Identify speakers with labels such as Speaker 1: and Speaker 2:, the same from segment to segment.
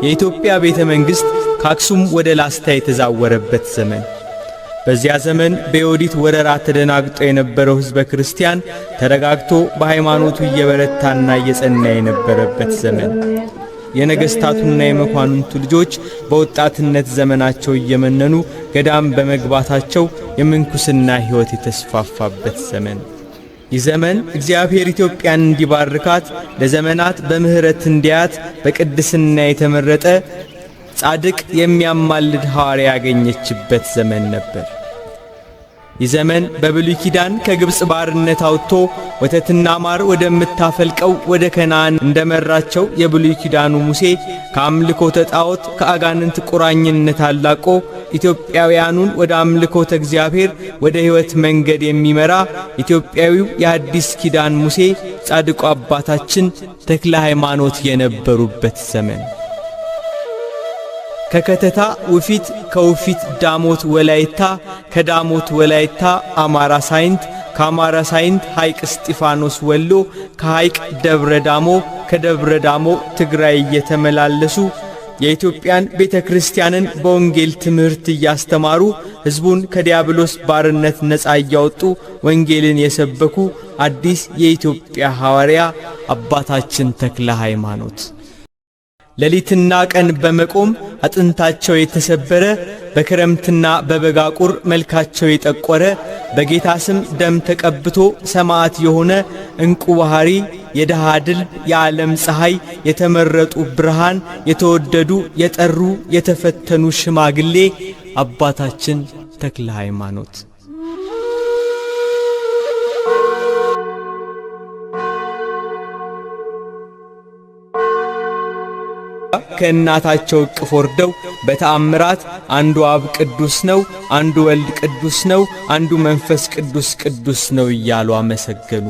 Speaker 1: የኢትዮጵያ ቤተ መንግሥት ከአክሱም ወደ ላስታ የተዛወረበት ዘመን። በዚያ ዘመን በዮዲት ወረራ ተደናግጦ የነበረው ሕዝበ ክርስቲያን ተረጋግቶ በሃይማኖቱ እየበረታና እየጸና የነበረበት ዘመን። የነገሥታቱና የመኳንንቱ ልጆች በወጣትነት ዘመናቸው እየመነኑ ገዳም በመግባታቸው የምንኩስና ሕይወት የተስፋፋበት ዘመን። ይህ ዘመን እግዚአብሔር ኢትዮጵያን እንዲባርካት፣ ለዘመናት በምሕረት እንዲያት በቅድስና የተመረጠ ጻድቅ የሚያማልድ ሐዋርያ ያገኘችበት ዘመን ነበር። ይህ ዘመን በብሉይ ኪዳን ከግብፅ ባርነት አውጥቶ ወተትና ማር ወደምታፈልቀው ወደ ከነዓን እንደመራቸው የብሉይ ኪዳኑ ሙሴ ከአምልኮተ ጣዖት ከአጋንንት ቁራኝነት አላቆ ኢትዮጵያውያኑን ወደ አምልኮተ እግዚአብሔር ወደ ሕይወት መንገድ የሚመራ ኢትዮጵያዊው የአዲስ ኪዳን ሙሴ ጻድቁ አባታችን ተክለ ሃይማኖት የነበሩበት ዘመን። ከከተታ ውፊት፣ ከውፊት ዳሞት ወላይታ፣ ከዳሞት ወላይታ አማራ ሳይንት፣ ከአማራ ሳይንት ሐይቅ እስጢፋኖስ ወሎ፣ ከሐይቅ ደብረ ዳሞ፣ ከደብረ ዳሞ ትግራይ እየተመላለሱ የኢትዮጵያን ቤተ ክርስቲያንን በወንጌል ትምህርት እያስተማሩ ሕዝቡን ከዲያብሎስ ባርነት ነፃ እያወጡ ወንጌልን የሰበኩ አዲስ የኢትዮጵያ ሐዋርያ አባታችን ተክለ ሃይማኖት ሌሊትና ቀን በመቆም አጥንታቸው የተሰበረ፣ በክረምትና በበጋ ቁር መልካቸው የጠቆረ፣ በጌታ ስም ደም ተቀብቶ ሰማዕት የሆነ እንቁ ባህሪ፣ የድሃ ድል፣ የዓለም ፀሐይ፣ የተመረጡ ብርሃን፣ የተወደዱ የጠሩ የተፈተኑ ሽማግሌ አባታችን ተክለ ሃይማኖት። ከእናታቸው እቅፍ ወርደው በተአምራት አንዱ አብ ቅዱስ ነው፣ አንዱ ወልድ ቅዱስ ነው፣ አንዱ መንፈስ ቅዱስ ቅዱስ ነው እያሉ አመሰገኑ።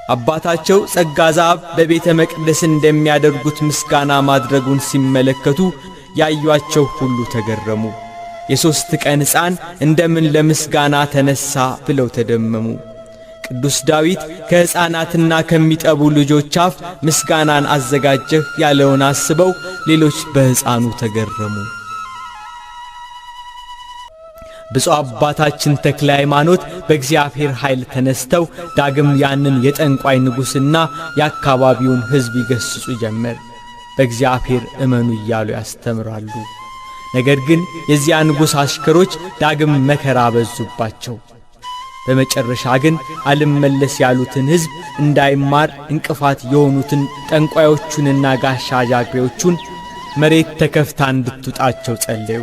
Speaker 1: አባታቸው ጸጋ ዘአብ በቤተ መቅደስ እንደሚያደርጉት ምስጋና ማድረጉን ሲመለከቱ ያዩአቸው ሁሉ ተገረሙ። የ3 ቀን ሕፃን እንደምን ለምስጋና ተነሳ ብለው ተደመሙ። ቅዱስ ዳዊት ከሕፃናትና ከሚጠቡ ልጆች አፍ ምስጋናን አዘጋጀህ ያለውን አስበው ሌሎች በሕፃኑ ተገረሙ። ብፁዕ አባታችን ተክለ ሃይማኖት በእግዚአብሔር ኃይል ተነስተው ዳግም ያንን የጠንቋይ ንጉሥና የአካባቢውን ሕዝብ ይገስጹ ጀመር። በእግዚአብሔር እመኑ እያሉ ያስተምራሉ። ነገር ግን የዚያ ንጉሥ አሽከሮች ዳግም መከራ በዙባቸው። በመጨረሻ ግን አልመለስ ያሉትን ሕዝብ እንዳይማር እንቅፋት የሆኑትን ጠንቋዮቹንና ጋሻ ጃግሬዎቹን መሬት ተከፍታ እንድትውጣቸው ጸለዩ።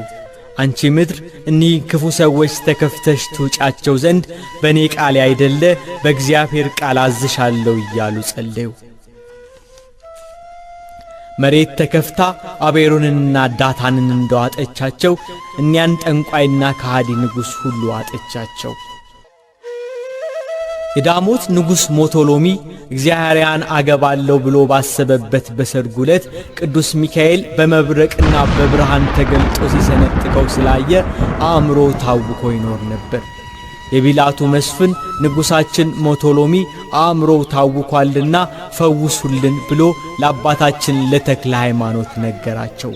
Speaker 1: አንቺ ምድር እኒህ ክፉ ሰዎች ተከፍተሽ ትውጫቸው ዘንድ በእኔ ቃል አይደለ በእግዚአብሔር ቃል አዝሻለሁ እያሉ ጸለዩ። መሬት ተከፍታ አቤሮንንና ዳታንን እንደዋጠቻቸው እኒያን ጠንቋይና ከሃዲ ንጉሥ ሁሉ ዋጠቻቸው። የዳሞት ንጉሥ ሞቶሎሚ እግዚአብሔርን አገባለሁ ብሎ ባሰበበት በሰርጉ ዕለት ቅዱስ ሚካኤል በመብረቅና በብርሃን ተገልጦ ሲሰነጥቀው ስላየ አእምሮ ታውኮ ይኖር ነበር። የቢላቱ መስፍን ንጉሳችን ሞቶሎሚ አእምሮው ታውኳልና ፈውሱልን ብሎ ለአባታችን ለተክለ ሃይማኖት ነገራቸው።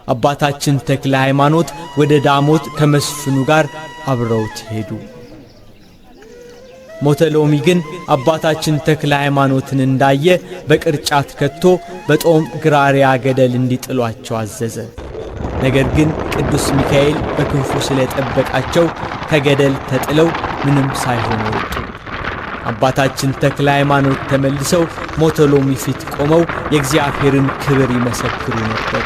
Speaker 1: አባታችን ተክለ ሃይማኖት ወደ ዳሞት ከመስፍኑ ጋር አብረውት ሄዱ። ሞተሎሚ ግን አባታችን ተክለ ሃይማኖትን እንዳየ በቅርጫት ከቶ በጦም ግራሪያ ገደል እንዲጥሏቸው አዘዘ። ነገር ግን ቅዱስ ሚካኤል በክንፉ ስለጠበቃቸው ከገደል ተጥለው ምንም ሳይሆኑ ወጡ። አባታችን ተክለ ሃይማኖት ተመልሰው ሞተሎሚ ፊት ቆመው የእግዚአብሔርን ክብር ይመሰክሩ ነበር።